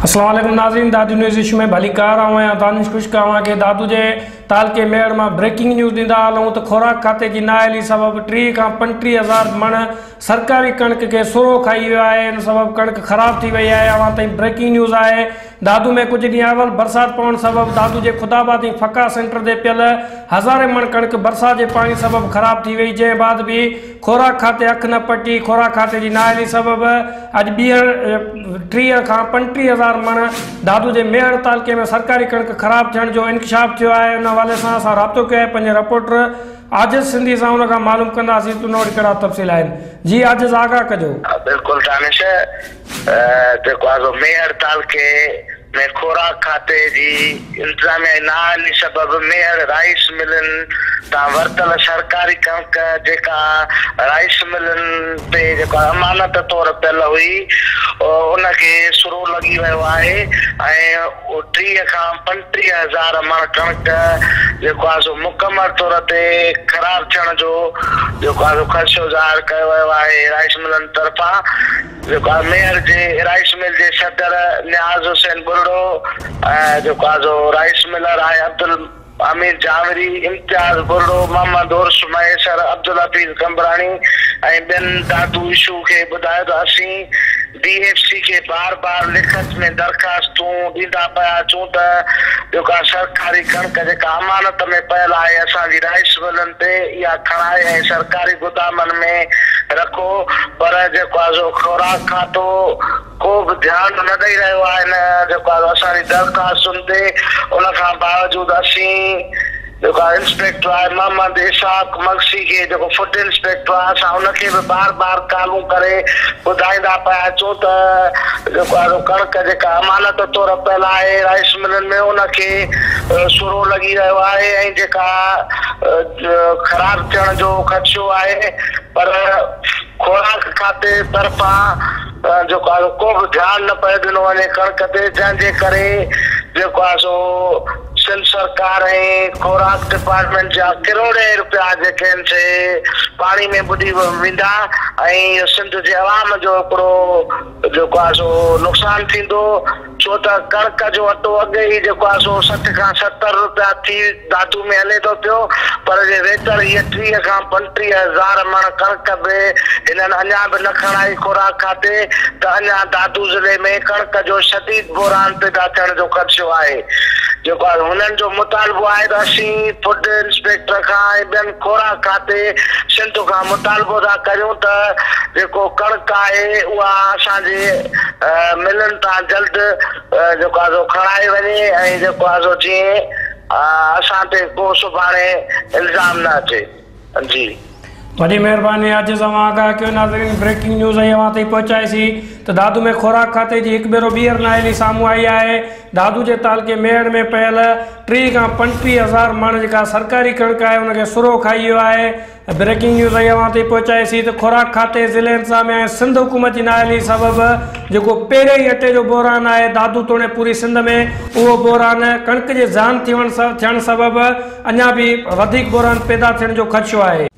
السلام عليڪم ناظرين دادو نيوز ايشو ۾ ڀليڪار آئون آهيان دانش خشڪ اوهان کي دادو جي تعلقي ميهڙ مان بريڪنگ نيوز ڏيندا هلون ته خوراڪ کاتي جي نااهلي سبب 30 کان 35 هزار مڻ سرڪاري ڪڻڪ کي سرو کائي ويو آهي ان سبب ڪڻڪ خراب ٿي وئي آهي اوهان تائين بريڪنگ نيوز آهي دادو ۾ ڪجهه ڏينهن اول برسات پوڻ سبب دادو جي خدا آباد ۽ فقا سينٽر تي پيل هزارين مڻ ڪڻڪ برسات جي پاڻي سبب خراب ٿي وئي جنهن بعد به خوراڪ کاتي اک نه پٽي خوراڪ کاتي جي نااهلي سبب اڄ ٻيهر 30 کان 35 هزار مڻ دادو جي ميهڙ تعلقي ۾ سرڪاري ڪڻڪ خراب ٿيڻ جو انڪشاف ٿيو آهي ان حوالي سان اسان رابطو ڪيو آهي پنهنجي رپورٽر عاجز سنڌي سان ان کان معلوم ڪنداسين ته ان وٽ ڪهڙا تفصيل آهن. جي عاجز آگاهه ڪجو. بلڪل دانش جيڪو آهي سو ميهڙ تعلقي ۾ خوراڪ کاتي جي انتظاميا جي نااهلي سبب ميهڙ رائيس ملن تان ورتل سرڪاري ڪڻڪ جيڪا رائيس ملن تي جيڪو آهي امانت طور پيل هئي ان کي سرو لڳي ويو آهي ۽ 30 کان 35 هزار مڻ ڪڻڪ جيڪو آهي سو مڪمل طور تي خراب ٿيڻ جو جيڪو آهي سو خدشو ظاهر ڪيو ويو آهي رائيس ملن طرفان جيڪو آهي ميهڙ جي رائيس مل جي صدر نياز حسين ٻرڙو ۽ جيڪو آهي سو رائيس ملر آهي عبدالحميد جانوري، امتياز ٻرڙو، محمد عرس مهيسر، عبدالحفيظ قمبراڻي ۽ ٻين دادو اشو کي ٻڌايو ته اسين ڊي ايف سي کي بار بار لکت ۾ درخواستون ڏيندا پيا اچون ته جيڪا سرڪاري ڪڻڪ جيڪا امانت ۾ پيل آهي اسان جي رائيس ملن تي اها کڻائي ۽ سرڪاري گدامن ۾ رکو پر جيڪو آهي سو خوراڪ کاتو ڪو به ڌيان نه ڏئي رهيو آهي نه جيڪو آهي اسان جي درخواستن تي ان کان باوجود اسين جيڪو آهي انسپيڪٽر آهي محمد اسحاق مگسي کي جيڪو فوڊ انسپيڪٽر آهي اسان ان کي به بار بار ڪالون ڪري ٻڌائيندا پيا اچون ته جيڪو آهي سو ڪڻڪ جيڪا امانت طور پيل آهي رائيس ملن ۾ ان کي سرو لڳي رهيو آهي ۽ جيڪا خراب ٿيڻ جو خدشو آهي پر خوراڪ کاتي طرفان جيڪو آهي سو ڪو به ڌيان نه پيو ڏنو وڃي ڪڻڪ تي جنهن جي ڪري جيڪو آهي سو سنڌ سرڪار ۽ خوراڪ ڊپارٽمينٽ جا ڪروڙين روپيا جيڪي آهن سي پاڻي ۾ ٻڏي ويندا ۽ اهو سنڌ جي عوام جو هڪڙو جيڪو آهي سو نقصان ٿيندو. ڇو ته ڪڻڪ جو اٽو اڳ ئي جيڪو آهي سو 60 کان 70 روپيا ٿي دادو ۾ هلي ٿو پيو پر جي ويتر هيء 30 کان 35 هزار مڻ ڪڻڪ به هنن اڃا به نه کڻائي خوراڪ کاتي ته اڃا دادو ضلعي ۾ ڪڻڪ جو شديد بحران پيدا ٿيڻ جو خدشو آهي جيڪو آهي هنن جو مطالبو آهي ته اسين فوڊ انسپيڪٽر کان ۽ ٻين خوراڪ کاتي سنڌ کان مطالبو ٿا ڪريون ته جيڪو ڪڻڪ آهي اها اسان جي ملن تان جلد جيڪو آهي سو کڻائي وڃي ۽ جيڪو آهي سو جيئن اسان تي ڪو سڀاڻي الزام نه اچي جي. وڏي مهرباني عاجز اوهان آگاهه ڪيو ناظرين بريڪنگ نيوز ۽ اوهان تائين پهچائي سين ته دادو ۾ خوراڪ کاتي جي هڪ ڀيرو ٻيهر نااهلي سامهون آئي آهي دادو جي تعلقي ميهڙ ۾ پيل 30 کان 35 هزار مڻ جيڪا سرڪاري ڪڻڪ آهي ان کي سرو کائي ويو آهي بريڪنگ نيوز ۽ اوهان تائين پهچائي سين ته خوراڪ کاتي، ضلعي انتظاميا ۽ سنڌ حڪومت جي نااهلي سبب جيڪو پهرين ئي اٽي جو بحران آهي دادو توڻي پوري سنڌ ۾ اهو بحران ڪڻڪ جي زيان ٿيڻ سبب اڃا به وڌيڪ بحران پيدا ٿيڻ جو خدشو آهي.